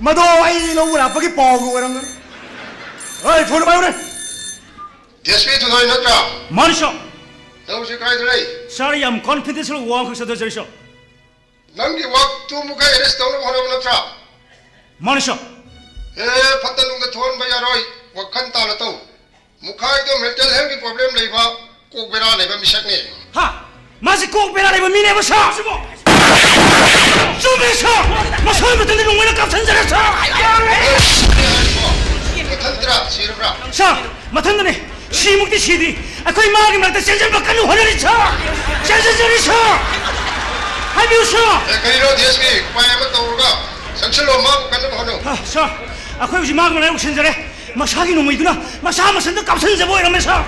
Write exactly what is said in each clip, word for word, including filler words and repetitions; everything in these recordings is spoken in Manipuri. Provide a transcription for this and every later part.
ꯃꯗꯣ ꯑꯩ ꯂꯧꯕ ꯂꯥꯛꯄꯒꯤ ꯄꯥꯎꯒ ꯑꯣꯏꯔꯝꯒꯅꯤ꯫ ꯑꯩ ꯐꯣꯟ ꯄꯥꯏꯌꯨꯅꯦ꯫ ꯗꯤ ꯑꯦꯁ ꯄꯤ ꯊꯣꯏꯊꯣꯏ ꯅꯠꯇ꯭ꯔꯥ? ꯃꯥꯅꯤ, ꯁꯥꯔ꯫ ꯅꯪ ꯍꯧꯖꯤꯛ ꯀꯥꯏꯗ ꯂꯩ? ꯁꯥꯔ, ꯌꯥꯝ ꯀꯣꯟꯐꯤꯗꯦꯟꯁꯤꯌꯦꯜ ꯋꯥ ꯑꯃꯈꯛ ꯆꯠꯊꯖꯔꯤ, ꯁꯥꯔ꯫ ꯅꯪꯒꯤ ꯋꯥꯛꯇꯨ ꯑꯃꯨꯛ ꯑꯦꯔꯦꯁ ꯇꯧꯅꯕ ꯍꯣꯠꯅꯕ ꯅꯠꯇ꯭ꯔꯥ? ꯃꯥꯅꯤ, ꯁꯥꯔ꯫ ꯑꯦ, ꯐꯠꯇ ꯅꯨꯡꯗ ꯊꯣꯛꯍꯟꯕ ꯌꯥꯔꯣꯏ꯫ ꯋꯥꯈꯜ ꯇꯥꯅ ꯇꯧ꯫ ꯃꯨꯈꯥꯏꯗꯣ ꯃꯦꯟꯇꯦꯜ ꯍꯦꯜꯊꯀꯤ ꯄ꯭ꯔꯣꯕ꯭ꯂꯦꯝ ꯂꯩꯕ, ꯀꯣꯛ ꯕꯦꯔꯥ ꯂꯩꯕ ꯃꯤꯁꯛꯅꯤ꯫ ꯍꯥ? ꯃꯥꯁꯤ ꯀꯣꯛ ꯕꯦꯔꯥ ꯂꯩꯕ ꯃꯤꯅꯦꯕ, ꯁꯥꯔ? ꯆꯨꯝꯃꯦ, ꯁꯥꯔ꯫ ꯃꯁꯥ ꯃꯊꯟꯇ ꯅꯣꯡꯃꯩꯅ ꯀꯥꯞꯁꯤꯟꯖꯔꯦ, ꯁꯥꯔ꯫ ꯃꯊꯟꯇꯔꯥ ꯁꯤꯔꯕ꯭ꯔꯥ? ꯁꯥꯔ, ꯃꯊꯟꯇꯅꯦ꯫ ꯁꯤꯃꯨꯛꯇꯤ ꯁꯤꯗ꯭ꯔꯤ꯫ ꯑꯩꯈꯣꯏ ꯃꯥꯒꯤ ꯃꯔꯛꯇ ꯆꯦꯟꯁꯤꯟꯕ ꯀꯟꯅ ꯍꯣꯠꯅꯔꯤ, ꯁꯥꯔ꯫ ꯆꯦꯟꯁꯤꯟꯖꯔꯤ, ꯁꯥꯔ꯫ ꯍꯥꯏꯕꯤꯌꯨ, ꯁꯥꯔ꯫ ꯑꯦ, ꯀꯔꯤꯅꯣ, ꯗꯤ ꯑꯦꯁ ꯄꯤ? ꯎꯄꯥꯏ ꯑꯃ ꯇꯧꯔꯒ ꯆꯪꯁꯤꯜꯂꯣ, ꯃꯥꯕꯨ ꯀꯟꯅꯕ ꯍꯣꯠꯅꯧ꯫ ꯑ, ꯁꯥꯔ, ꯑꯩꯈꯣꯏ ꯍꯧꯖꯤꯛ ꯃꯥꯒꯤ ꯃꯅꯥꯛ ꯌꯧꯁꯤꯟꯖꯔꯦ꯫ ꯃꯁꯥꯒꯤ ꯅꯣꯡꯃꯩꯗꯨꯅ ꯃꯁꯥ ꯃꯊꯟꯇ ꯀꯥꯞꯁꯤꯟꯖꯕ ꯑꯣꯏꯔꯝꯃꯦ, ꯁꯥꯔ꯫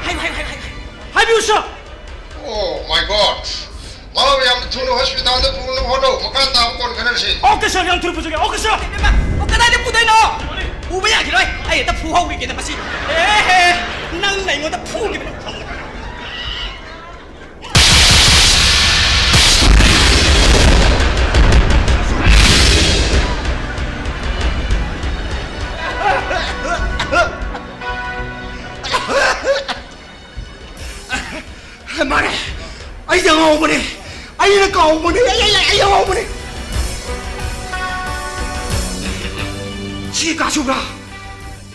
ꯍꯥꯏꯕꯤꯌꯨ, ꯁꯥꯔ꯫ Oh my God! ꯃꯥꯕꯨ ꯌꯥꯝ ꯊꯨꯅ ꯍꯣꯁꯄꯤꯇꯥꯜꯗ ꯄꯨꯅꯕ ꯍꯣꯠꯅꯧ꯫ ꯃꯈꯥ ꯇꯥꯕ ꯀꯣꯟꯅ ꯈꯟꯅꯔꯁꯤ꯫ ꯑꯣꯀꯦ, ꯁꯥꯔ, ꯌꯥꯝ ꯊꯨꯅ ꯄꯨꯖꯒꯦ꯫ ꯑꯣꯀꯦ, ꯁꯥꯔ꯫ ꯏꯃꯥ, ꯑꯣ, ꯀꯗꯥꯏꯗ ꯄꯨꯗꯣꯏꯅꯣ? ꯄꯨꯕ ꯌꯥꯈꯤꯔꯣꯏ꯫ ꯑꯩ ꯍꯦꯛꯇ ꯐꯨꯍꯧꯈꯤꯒꯦꯅꯦ ꯃꯁꯤ꯫ ꯑꯦꯍꯦ, ꯅꯪꯅ ꯑꯩꯉꯣꯟꯗ ꯐꯨꯈꯤꯕꯅꯤ꯫ ꯃꯥꯅꯦ, ꯑꯩꯁꯦ ꯑꯉꯥꯎꯕꯅꯦ, ꯑꯩꯅ ꯀꯥꯎꯕꯅꯦ, ꯑꯩ, ꯑꯩ, ꯑꯩ ꯑꯉꯥꯎꯕꯅꯦ꯫ ꯁꯤ ꯀꯥꯁꯨꯕ꯭ꯔꯥ?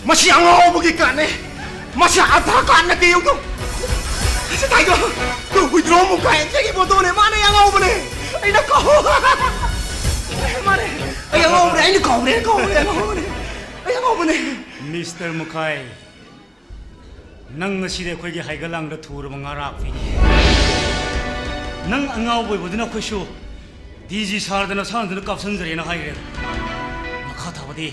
ꯃꯁꯤ ꯑꯉꯥꯎꯕꯒꯤ ꯀꯥꯔꯗꯅꯦ꯫ ꯃꯁꯤ ꯑꯙꯥꯔ ꯀꯥꯔꯗ ꯅꯠꯇꯦ, ꯌꯦꯡꯉꯨ꯫ ꯁꯤ ꯇꯥꯏꯗꯣ꯫ ꯇꯨ ꯍꯨꯏꯗ꯭ꯔꯣꯝ ꯃꯨꯛ ꯀꯥꯏ꯫ ꯁꯤꯒꯤ ꯐꯣꯇꯣꯅꯦ, ꯃꯥꯅꯦ, ꯑꯉꯥꯎꯕꯅꯦ꯫ ꯑꯩꯅ ꯀꯥꯎ-, ꯃꯥꯅꯦ, ꯑꯩ ꯑꯉꯥꯎꯕꯅꯦ, ꯑꯩꯅ ꯀꯥꯎꯕꯅꯦ, ꯑꯩꯅ ꯀꯥꯎꯕꯅꯦ, ꯑꯉꯥꯎꯕꯅꯦ꯫ ꯑꯩ ꯑꯉꯥꯎꯕꯅꯦ꯫ ꯃꯤꯁꯇꯔ ꯃꯨꯈꯥꯏ, ꯅꯪ ꯉꯁꯤꯗꯤ ꯑꯩꯈꯣꯏꯒꯤ ꯍꯩꯒ ꯂꯥꯡꯗ ꯊꯨꯔꯕ ꯉꯥ ꯔꯥꯛꯄꯤꯅꯤ꯫ ꯅꯪ ꯑꯉꯥꯎꯕ ꯑꯣꯏꯕꯗꯨꯅ ꯑꯩꯈꯣꯏꯁꯨ ꯗꯤ ꯖꯤ ꯁꯥꯔꯗ ꯅꯁꯥ ꯅꯊꯟꯗ ꯀꯥꯞꯁꯤꯟꯖꯔꯦꯅ ꯍꯥꯏꯈ꯭ꯔꯦ꯫ ꯃꯈꯥ ꯊꯥꯕꯗꯤ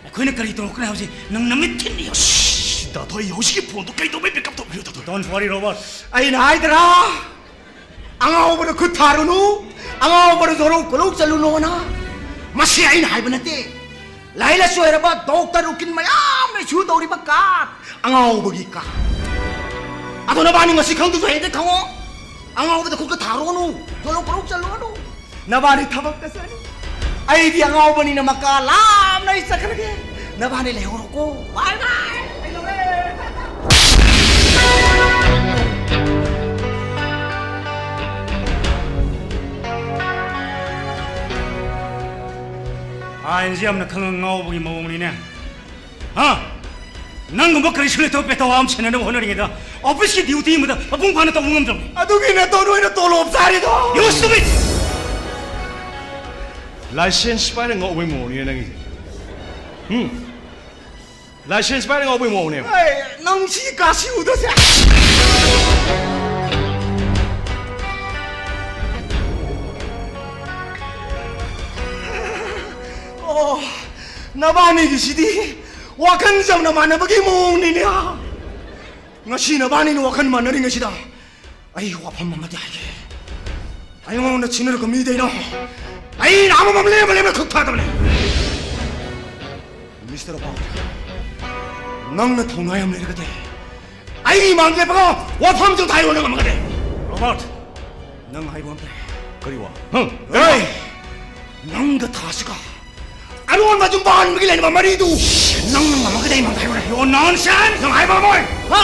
ꯑꯩꯈꯣꯏꯅ ꯀꯔꯤ ꯇꯧꯔꯛꯀꯅꯤ ꯍꯥꯏꯕꯁꯤ ꯅꯪ ꯅꯃꯤꯠ ꯊꯤꯟꯅ ꯌꯦꯡꯉꯨ꯫ ꯁꯤ, ꯗꯥ ꯊꯣꯏ, ꯍꯧꯖꯤꯛꯀꯤ ꯐꯣꯟꯗꯣ ꯀꯩꯗꯧꯕꯩ ꯄꯤꯛ ꯑꯞ ꯇꯧꯕꯤꯔꯣ, ꯗꯥ ꯊꯣꯏ? Don't worry, Robert. ꯑꯩꯅ ꯍꯥꯏꯗ꯭ꯔꯥ? ꯑꯉꯥꯎꯕꯗ ꯈꯨꯠ ꯊꯥꯔꯨꯅꯨ, ꯑꯉꯥꯎꯕꯗ ꯖꯣꯔꯧ ꯀꯣꯔꯧ ꯆꯠꯂꯨꯅꯣꯅ꯫ ꯃꯁꯤ ꯑꯩꯅ ꯍꯥꯏꯕ ꯅꯠꯇꯦ꯫ ꯂꯥꯏꯔꯤꯛ ꯂꯥꯏꯁꯨ ꯍꯩꯔꯕ ꯗꯣꯛꯇꯔ ꯎꯀꯤꯜ ꯃꯌꯥꯝꯅ issue ꯇꯧꯔꯤꯕ ꯀꯥꯔꯗ, ꯑꯉꯥꯎꯕꯒꯤ ꯀꯥꯔꯗ꯫ ꯑꯗꯣ ꯅꯕꯥꯅꯤ ꯉꯁꯤ ꯈꯪꯗ꯭ꯔꯁꯨ ꯍꯌꯦꯡꯗꯤ ꯈꯪꯉꯣ꯫ ꯑꯉꯥꯎꯕꯗ ꯈꯨꯠꯀ ꯊꯥꯔꯨꯅꯨ, ꯖꯣꯔꯧ ꯀꯣꯔꯧ ꯆꯠꯂꯨꯅꯨ꯫ ꯅꯕꯥꯅꯤ ꯊꯕꯛꯇ ꯆꯠꯂꯨ꯫ ꯑꯩꯗꯤ ꯑꯉꯥꯎꯕꯅꯤꯅ ꯃꯀꯥ ꯂꯥꯝꯅ ꯑꯩ ꯆꯠꯈ꯭ꯔꯒꯦ꯫ ꯅꯕꯥꯅꯤ ꯂꯩꯍꯧꯔꯣꯀꯣ꯫ ꯕꯥꯏ ꯕꯥꯏ꯫ ꯑꯩ ꯂꯧꯔꯦ꯫ ꯑꯥꯏꯟꯁꯦ ꯌꯥꯝꯅ ꯈꯪꯉ ꯉꯥꯎꯕꯒꯤ ꯃꯑꯣꯡꯅꯤꯅꯦ꯫ ꯍꯥ? ꯅꯪꯒꯨꯝꯕ ꯀꯔꯤꯁꯨ ꯂꯩꯇꯕ ꯄꯦꯇꯋꯥ ꯑꯃ ꯁꯦꯟꯅꯅꯕ ꯍꯣꯠꯅꯔꯤꯉꯩꯗ ꯑꯣꯐꯤꯁꯀꯤ ꯗ꯭ꯌꯨꯇꯤ ꯑꯃꯗ ꯃꯄꯨꯡ ꯐꯥꯅ ꯇꯧꯕ ꯉꯝꯗ꯭ꯔꯕꯅꯤ꯫ ꯑꯗꯨꯒꯤ ꯅꯠꯇ꯭ꯔꯣ ꯅꯣꯏꯅ ꯇꯣꯂꯣꯞ ꯆꯥꯔꯤꯗꯣ? You stupid! ꯂꯥꯏꯁꯦꯟꯁ ꯄꯥꯏꯔ ꯉꯥꯎꯕꯩ ꯃꯑꯣꯡꯅꯤꯅꯦ ꯅꯪꯒꯤꯁꯦ꯫ ꯎꯝ? ꯂꯥꯏꯁꯦꯟꯁ ꯄꯥꯏꯔ ꯉꯥꯎꯕꯩ ꯃꯑꯣꯡꯅꯦꯕ꯫ ꯑꯦ, ꯅꯪ ꯁꯤ ꯀꯥꯁꯤ ꯎꯗꯣꯏꯁꯦ꯫ ꯑꯣ, ꯅꯕꯥꯅꯤꯒꯤꯁꯤꯗꯤ ꯋꯥꯈꯜ ꯆꯝꯅ ꯃꯥꯟꯅꯕꯒꯤ ꯃꯑꯣꯡꯅꯤꯅꯦ꯫ ꯉꯁꯤ ꯅꯕꯥꯅꯤꯅ ꯋꯥꯈꯜ ꯃꯥꯟꯅꯔꯤꯉꯩꯁꯤꯗ ꯑꯩ ꯋꯥꯐꯝ ꯑꯃꯗꯤ ꯍꯥꯏꯒꯦ꯫ ꯑꯩꯉꯣꯟꯗ ꯁꯤꯟꯅꯔꯛꯄ ꯃꯤꯗꯩꯅ ꯑꯩꯅ ꯑꯃꯃꯝ ꯂꯦꯝꯕ ꯂꯦꯝꯅ ꯈꯨꯠ ꯊꯥꯗꯕꯅꯦ꯫ ꯃꯤꯁꯇꯔ ꯔꯣꯕꯥꯔꯠ, ꯅꯪꯅ ꯊꯧꯅꯥ ꯌꯥꯝ ꯂꯩꯔꯒꯗꯤ ꯑꯩꯒꯤ ꯏꯃꯥꯡꯗ ꯂꯦꯞꯄꯒ ꯋꯥꯐꯝꯁꯨ ꯍꯥꯏꯔꯣ ꯅꯪ ꯉꯝꯃꯒꯗꯤ꯫ ꯔꯣꯕꯥꯔꯠ, ꯅꯪ ꯍꯥꯏꯕ ꯉꯝꯗ꯭ꯔꯦ꯫ ꯀꯔꯤ ꯋꯥ? ꯍꯪ? ꯍꯦ! ꯅꯪꯒ ꯊꯥꯁꯤꯒ ꯑꯔꯣꯟꯕ ꯌꯨꯝ ꯄꯥꯟꯕꯒꯤ ꯂꯩꯔꯤꯕ ꯃꯔꯤꯗꯨ ꯅꯪꯅ ꯉꯝꯃꯒꯗꯤ ꯑꯩ ꯃꯥꯡ ꯍꯥꯏꯔꯣꯅꯦ꯫ You nonsense! ꯅꯪ ꯍꯥꯏꯕ ꯉꯝꯃꯣꯏ! ꯍꯥ?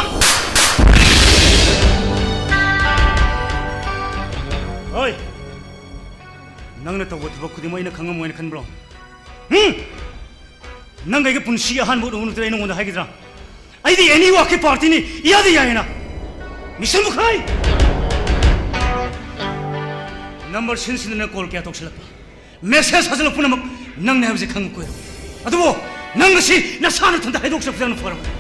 ꯍꯣꯏ! ꯅꯪꯅ ꯇꯧꯕ ꯊꯕꯛ ꯈꯨꯗꯤꯡꯃꯛ ꯑꯩꯅ ꯈꯪꯉꯝꯃꯣꯏꯅ ꯈꯟꯕ꯭ꯔꯣ? ꯍꯨꯝ? ꯅꯪ ꯑꯩꯒꯤ ꯄꯨꯟꯁꯤ ꯑꯍꯥꯟꯕ ꯎꯅꯕ ꯅꯨꯃꯤꯠꯇꯨꯗ ꯑꯩ ꯅꯉꯣꯟꯗ ꯍꯥꯏꯒꯗ꯭ꯔꯥ? ꯑꯩꯗꯤ ꯑꯦꯅꯤ ꯋꯥꯛꯀꯤ ꯄꯥꯔꯇꯤꯅꯤ, ꯏꯌꯥꯗ ꯌꯥꯏꯌꯦꯅ꯫ ꯃꯤꯁꯇꯔ ꯃꯨꯈꯥꯏ! ꯅꯝꯕꯔ ꯁꯤꯟ ꯁꯤꯟꯗꯅ ꯀꯣꯜ ꯀꯌꯥ ꯇꯧꯁꯤꯜꯂꯛꯄ, ꯃꯦꯁꯦꯖ ꯊꯥꯖꯤꯜꯂꯛꯄ ꯄꯨꯝꯅꯃꯛ ꯅꯪꯅꯦ ꯍꯥꯏꯕꯁꯦ ꯈꯪꯕ ꯀꯨꯏꯔꯦ꯫ ꯑꯗꯨꯕꯨ ꯅꯪ ꯉꯁꯤ ꯅꯁꯥ ꯅꯊꯟꯇ ꯍꯥꯏꯗꯣꯛꯆꯕꯁꯤꯅ ꯐꯔꯕꯅꯤ꯫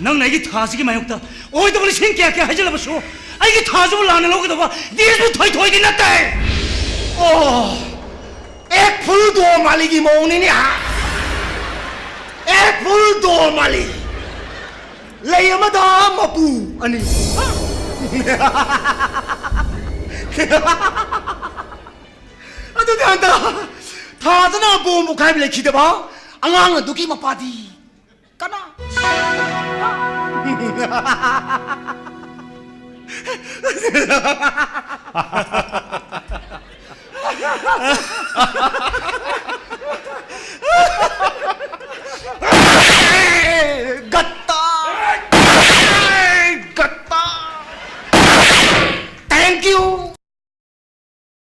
ꯅꯪꯅ ꯑꯩꯒꯤ ꯊꯥꯁꯤꯒꯤ ꯃꯥꯌꯣꯛꯇ ꯑꯣꯏꯗꯕ ꯂꯤꯁꯤꯡ ꯀꯌꯥ ꯀꯌꯥ ꯍꯩꯖꯤꯜꯂꯕꯁꯨ ꯑꯩꯒꯤ ꯊꯥꯁꯤꯕꯨ ꯂꯥꯟꯅ ꯂꯧꯒꯗꯕ ꯗꯤꯁꯄꯨ ꯊꯣꯏꯊꯣꯏꯗꯤ ꯅꯠꯇꯦ꯫ ꯑꯣ, ꯑꯦꯛ ꯐꯨꯜ ꯗꯣ ꯃꯥꯂꯤꯒꯤ ꯃꯑꯣꯡꯅꯤꯅꯦ, ꯍꯥ? ꯑꯦꯛ ꯐꯨꯜ ꯗꯣ ꯃꯥꯂꯤ꯫ ꯂꯩ ꯑꯃꯗ ꯃꯄꯨ ꯑꯅꯤ꯫ ꯑꯗꯨꯗꯤ ꯍꯟꯗꯛ ꯊꯥꯗꯅ ꯕꯣꯝ ꯄꯣꯈꯥꯏꯕ ꯂꯩꯈꯤꯗꯕ ꯑꯉꯥꯡ ꯑꯗꯨꯒꯤ ꯃꯄꯥꯗꯤ ꯀꯅꯥ?